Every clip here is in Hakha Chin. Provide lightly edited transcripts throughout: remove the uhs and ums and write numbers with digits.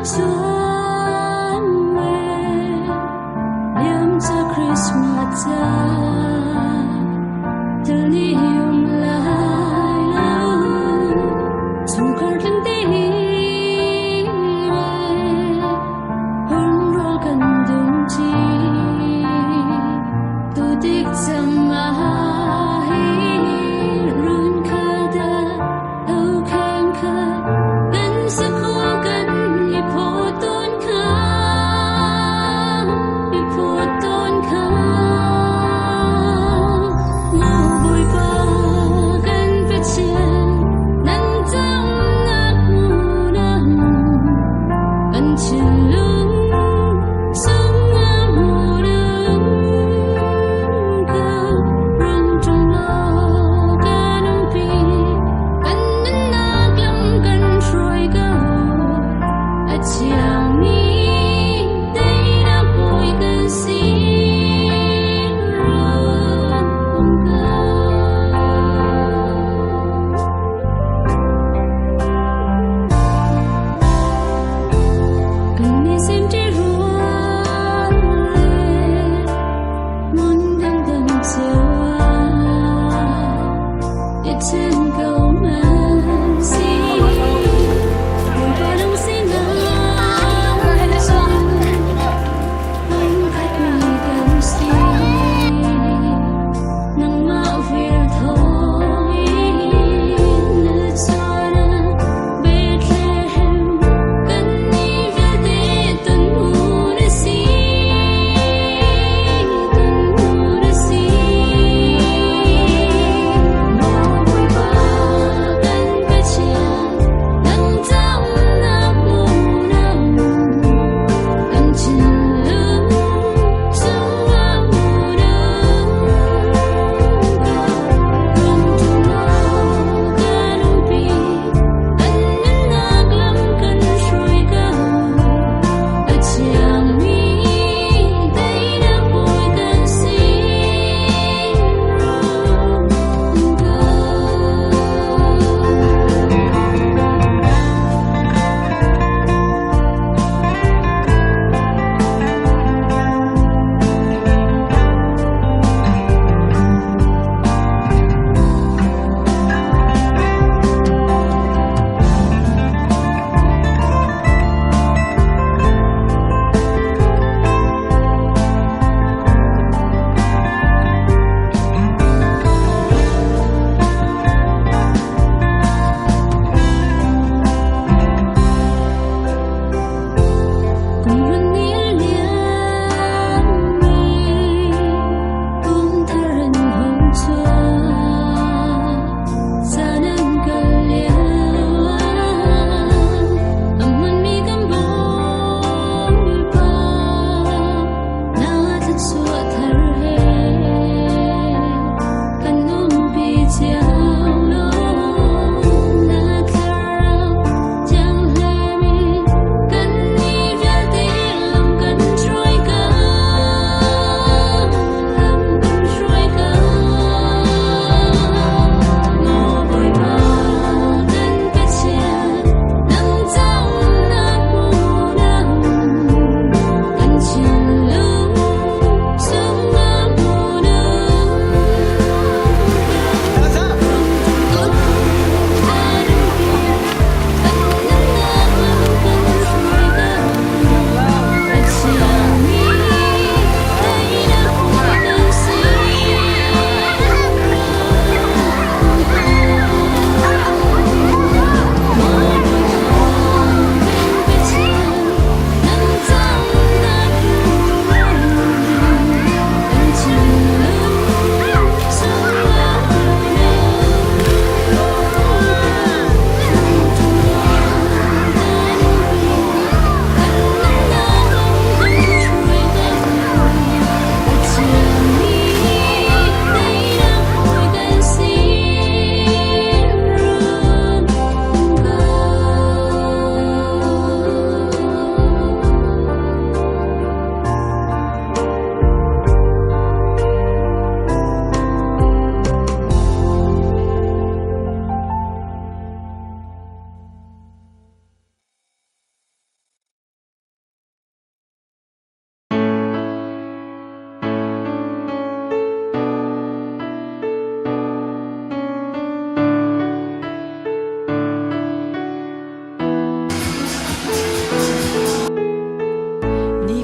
Chuan we liam ca Christmas caan Thil um lai lo chungkhar tling te re hun rawl kan dum ṭi tu tik cang ah hin run kha dah tho kheng kha kan sakhu kan i phawt.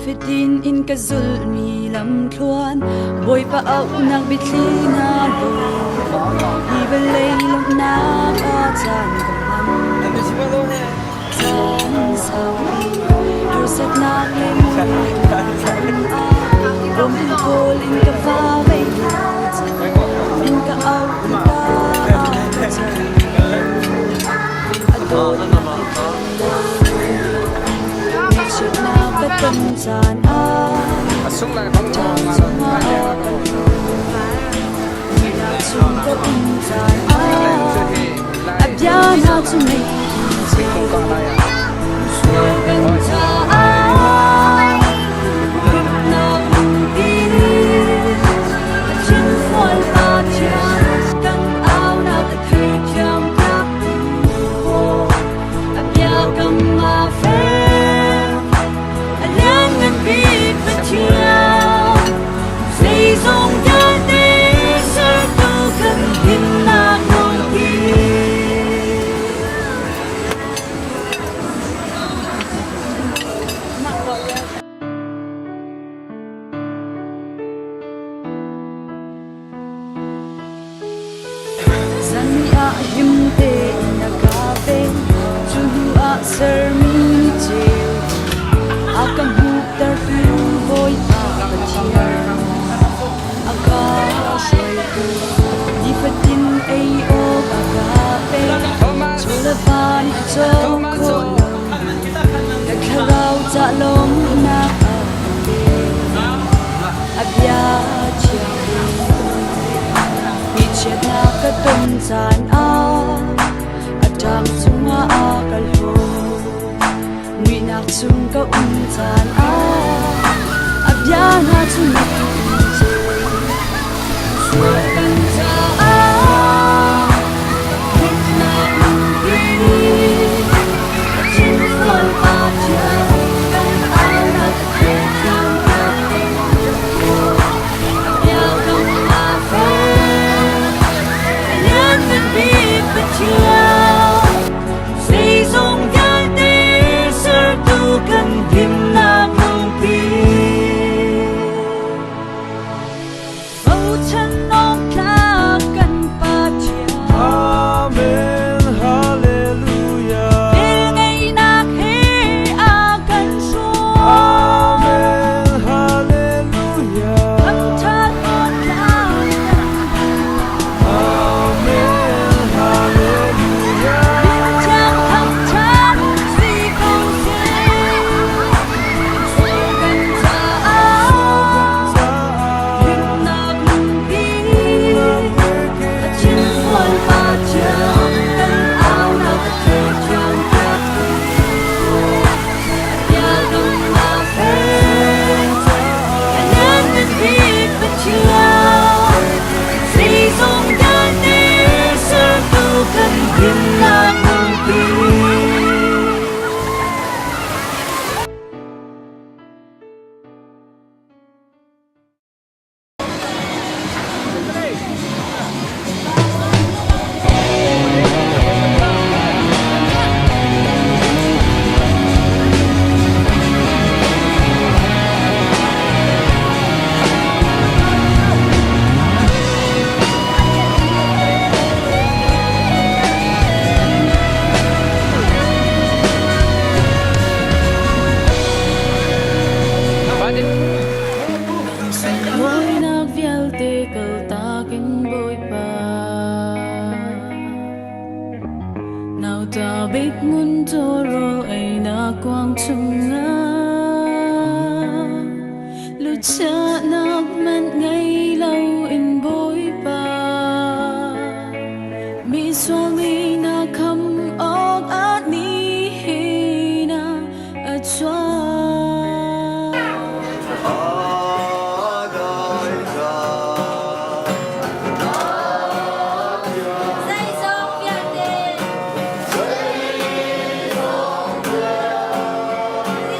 Nifatin in ka zulhmi lamthluan Bawipa auhnak biathli na law. Hi vawlei lawmhnak ah caan ka hman. Caan saupi harsatnak le muihnak ah bawmtu kawl in ka va vei in ka auh in ka a dawtnak Ngaihchiatnak ka ton caan ah caan chungah a ka Muihnak chung ka um caan ah a bia hna cu mei Sual kan caah rumnak lungpi Pathian fual pa thiang kan aunak a theithiam piak tu A biakam aa fel, a lianngan bik Pathian. Zeizong vialte sertu kan himnak lungpi. Zan ah him tein a ka ven, cu hnu ah sermi ceu a ka hmuhtertu Bawipa Pathian. A ka hruaitu nifatin ei awk a ka pek, chaw le va nih a cawk khawh lo. Ka thlarau ca lawmhnak a ka pek. A bia thiang Ngaihchiatnak ka ton caan ah a ṭang cungah a ka hlaw. Muihnak chung ka um caan ah a bia hna cu na Sual kan caah thihnak lungpi Pathian sual pa thiang kan aunak a theithiam Zeizong vialte sertu kan himnak lungpi. Bochan awk tlak kan Pathian. Amen, Hallelujah. Velngeihnak he a kan hruai. Amen, Hallelujah. Thangṭhat awk tlak kan Amen, Hallelujah. Min thiang thangṭhat si ko seh. Sual kan caah himnak lungpi. Pathian sual Pathian kan aunak a theithiam piaktu. A biakam aa fel, a lianngan bik Pathian. Zeizong vialte sertu kan himnak lungpi. Sunlawinak vialte kaltak in Bawipa Nauta bik ngun tawrawl einak kuang chungah Luchahnak man ngei lo in Bawipa Mi sual mi na kham awk ah nihin ah a chuak. Zeizong vialte Zeizong vialte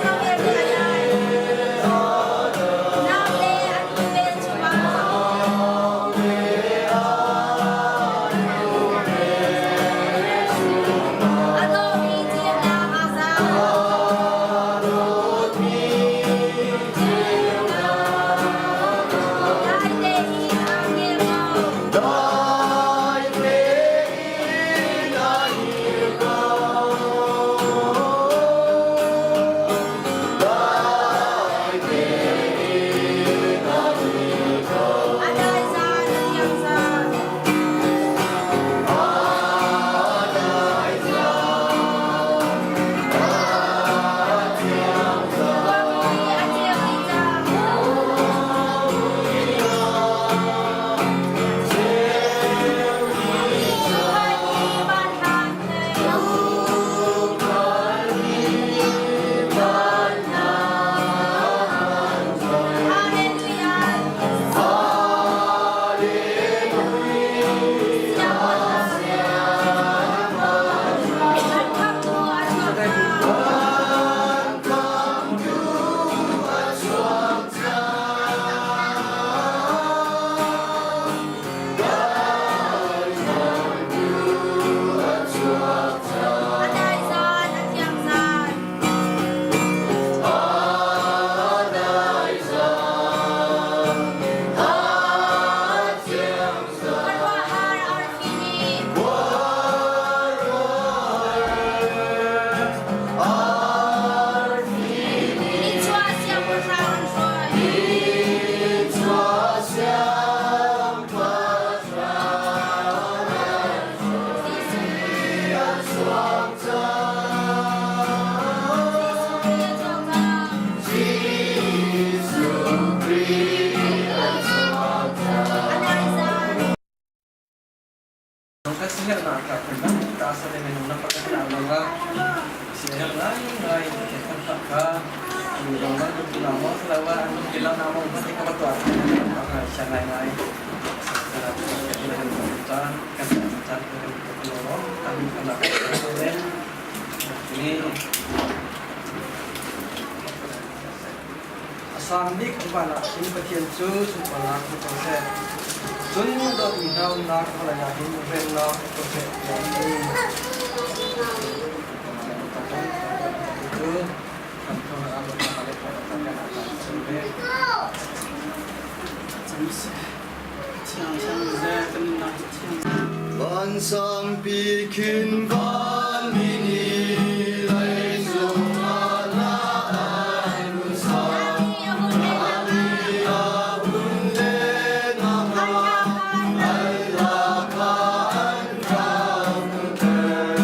asiloah an um ti lo na maw hmanh ka va tuah ka ngaihchia ngaingai. Caan kan caan kan kan kan kan kan A sang bik van ah khin Pathian cu sunparnak hmu ko seh. Cun dawtmi hna umnak vawlei ah hin remnak hmu ko seh tiah a ti. Vansangpi khin vanmi nih leicung ah la an run sang. Ni a hun len nakhnga Allah kha an rak hmuhter.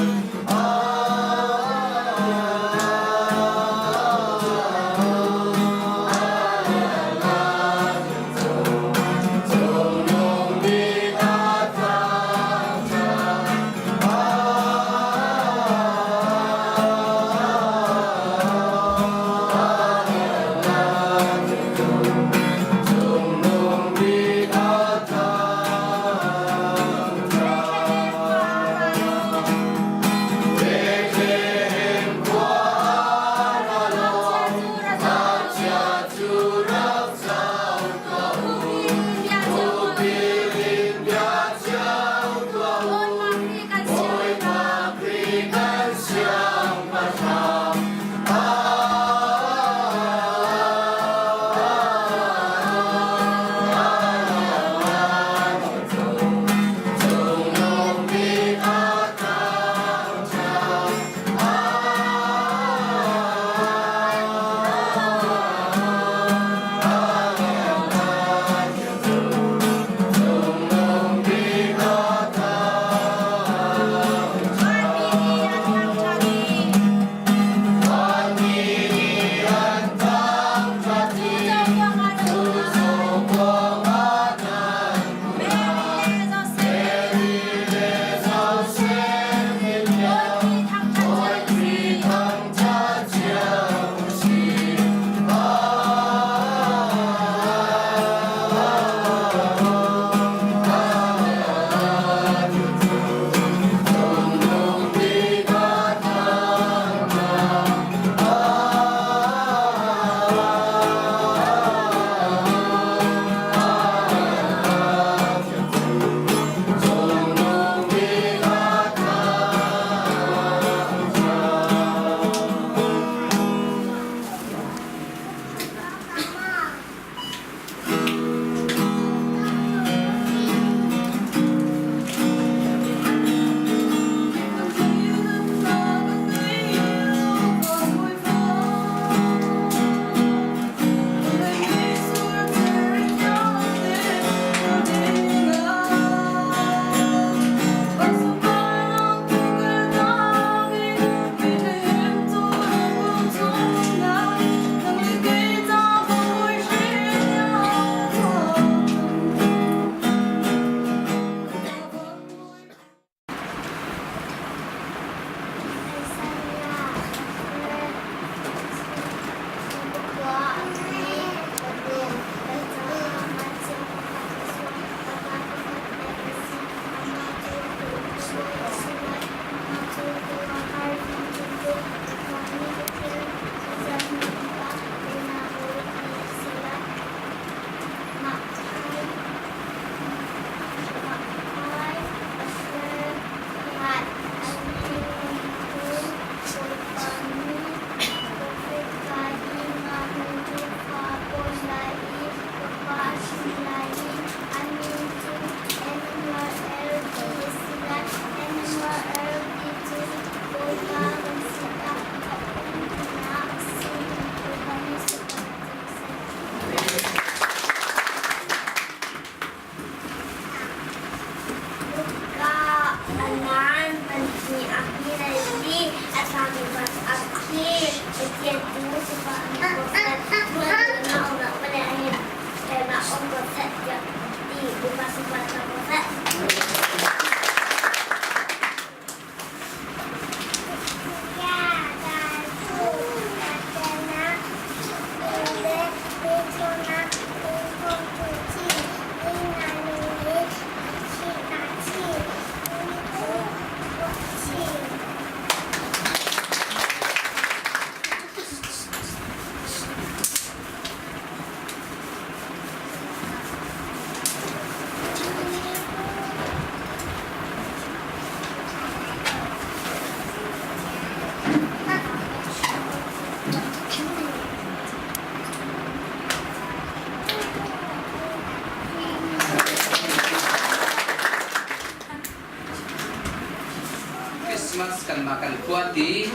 Bethlehem ah kan khua ti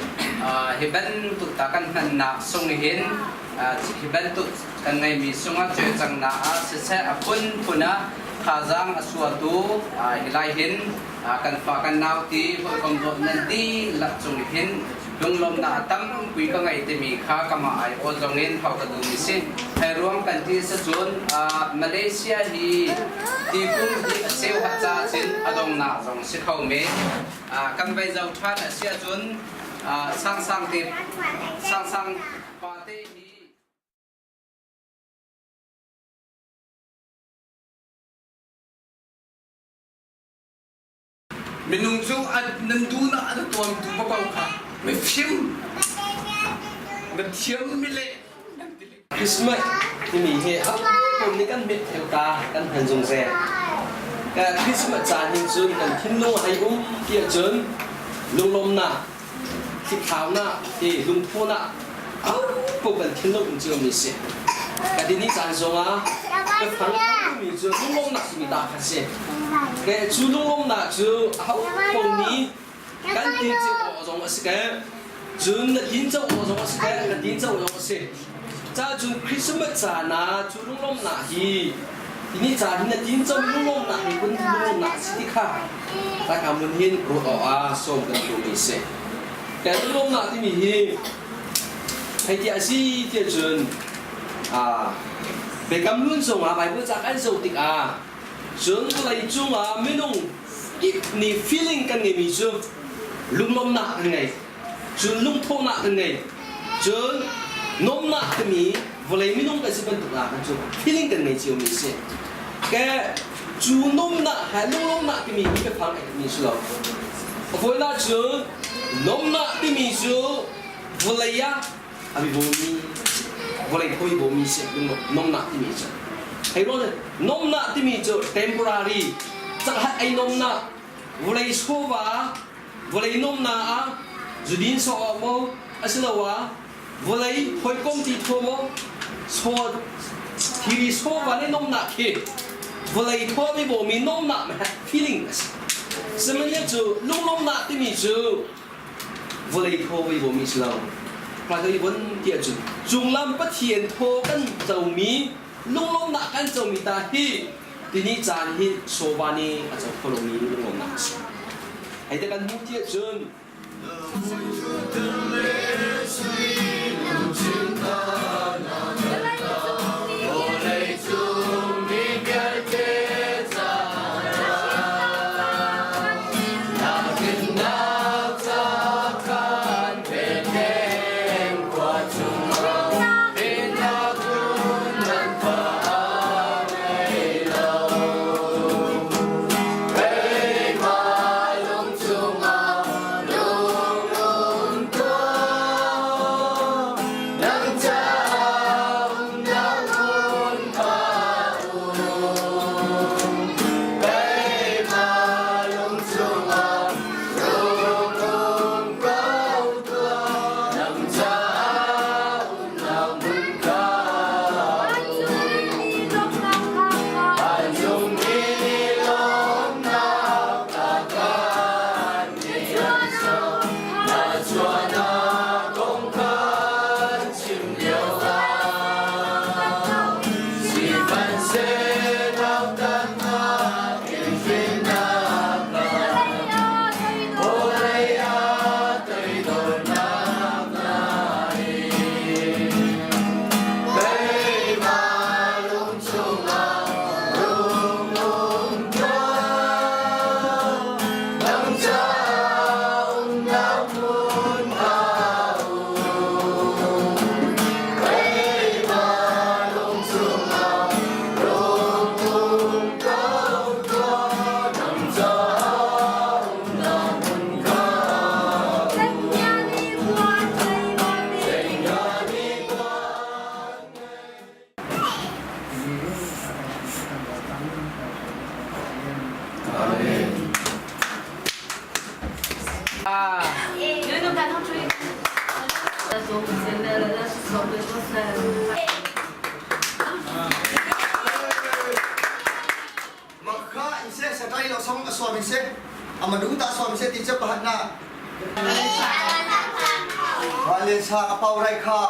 hi bantuk ta kan hmannak sung hin hi bantuk kan ngeimi sungah cawlcanghnak ah siseh a phunphun ah thazaang a suatu hi lai hin kan fa kan nau ti hawikom dawt nan dihlak cung hin lunglawmnak a tampi ka ngei timi kha kamah ai aw zong in hau ka duhmi si. Hei ruang kan ti sacun Malaysia hi tikum hi a seu hat ca cin a dongnak zong si kho me. Kan vai zo ṭhan a si ahcun sangsang te sangsang pa te hi Minung cu nan duhnak an tuamtu paoh kha mifim, na thiam mile nan ti leh. Christmas timi hi a pum nih kan mit theu ta kan hman zungzal. Christmas caan hin cun kan thinlung a hei um ti ahcun lunglawmnak hliphlau ti lungthawn ah ko kan thinlung um ciomi si. Ka dini caan zongah ka thang mi cu lunglawmnak timi ta kha si. Ke cu lunglawmnak cu aho nih kan tin cio awk zong a si ke cun na tin co awk zong a si ke na tin co zong a si. Ca cun Christmas caan ah cu lunglawmnak hi tini caan hi na tin co lunglawmnak hi kun lunglawmnak si ti kha Taka mun hin ruat awk ah sawm kan duhmi si. Kan lunglawmnak timi hi hei ti a si tiah cun Biakam Hlun chungah Bible ca kan zoh tikah cun vawlei cungah minung kip nih feeling kan ngeimi cu lunglawmhnak kan ngei. Cun lungthawhnak kan ngei. Cun nuamhnak timi vawlei minung kan si bantuk ah kan cu feeling kan ngei ciomi a si. Ke cu nuamhnak he lunglawmhnak timi hi biafang ai mi si lo. A fawinak cun nuamhnak timi cu vawlei ah a bawmi vawlei hawi bawmi si nuamhnak timi cu. Hei ruang nuamhnak timi cu temporary canghat ei nuamhnak vawlei chawva vawlei nuamhnak ah zudin sawh awk maw asiloah vawlei hawikom ti thaw maw saw thiri sawva le nuamhnak khi vawlei thaw mi bawmi nuamhnak feeling a si sihmanhsehlaw cu lunglawmhnak timi cu vawlei thaw vi bawmi si lo hmailei von tiah cun cunglam Pathian thaw kan comi lunglawmhnak kan comi ta hi tini caan hi sawva nih a co kho lomi lunglawmhnak a si. Hei te kan hmuh tiah cun Makha in seh satai lo song a suam in seh amadu ta suam seh ti che pahat na. Van Lian Sang a pau rai kha.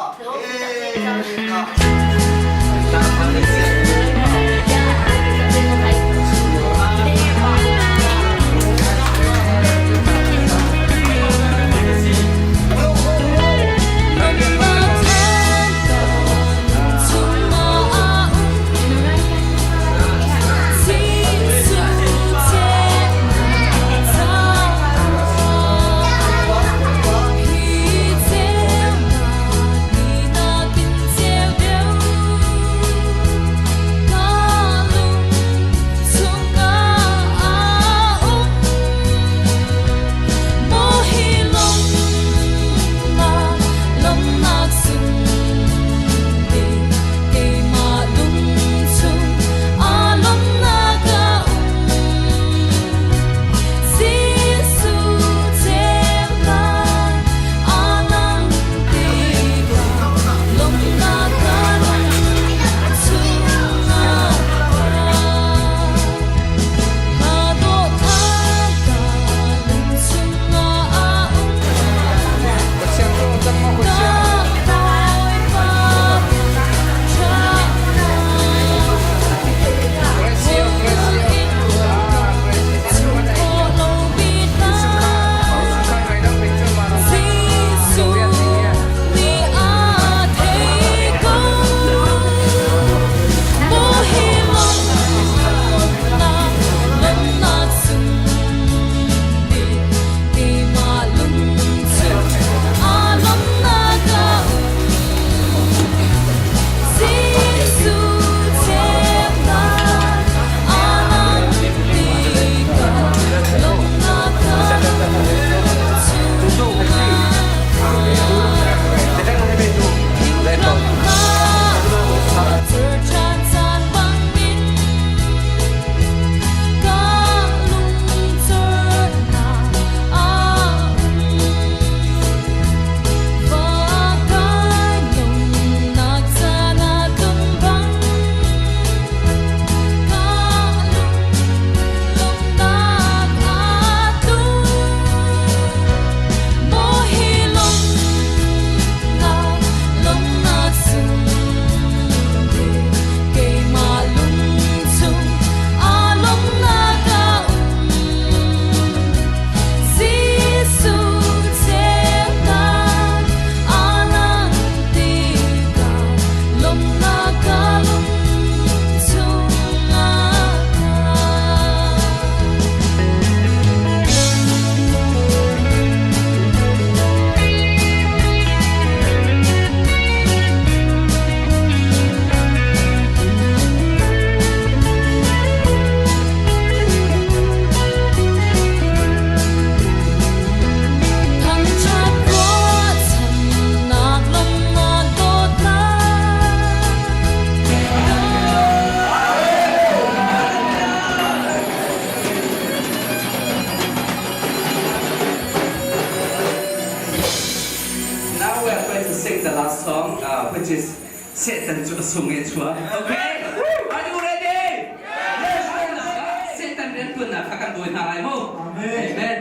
Now we are going to sing the last song, which is Satan cu a sung i a chuak. Okay? Are you ready? Yes! Satan riantuannak kha kan dawi hna lai mu. Amen. Amen.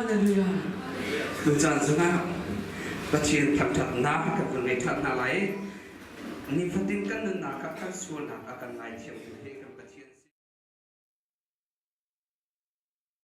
Hallelujah. Tucaan zongah Pathian thangṭhatnak kan vun ngei ṭhan hna lai. Nifatin kan nunnak ah kan sualnak a kan ngaithiamtu hi.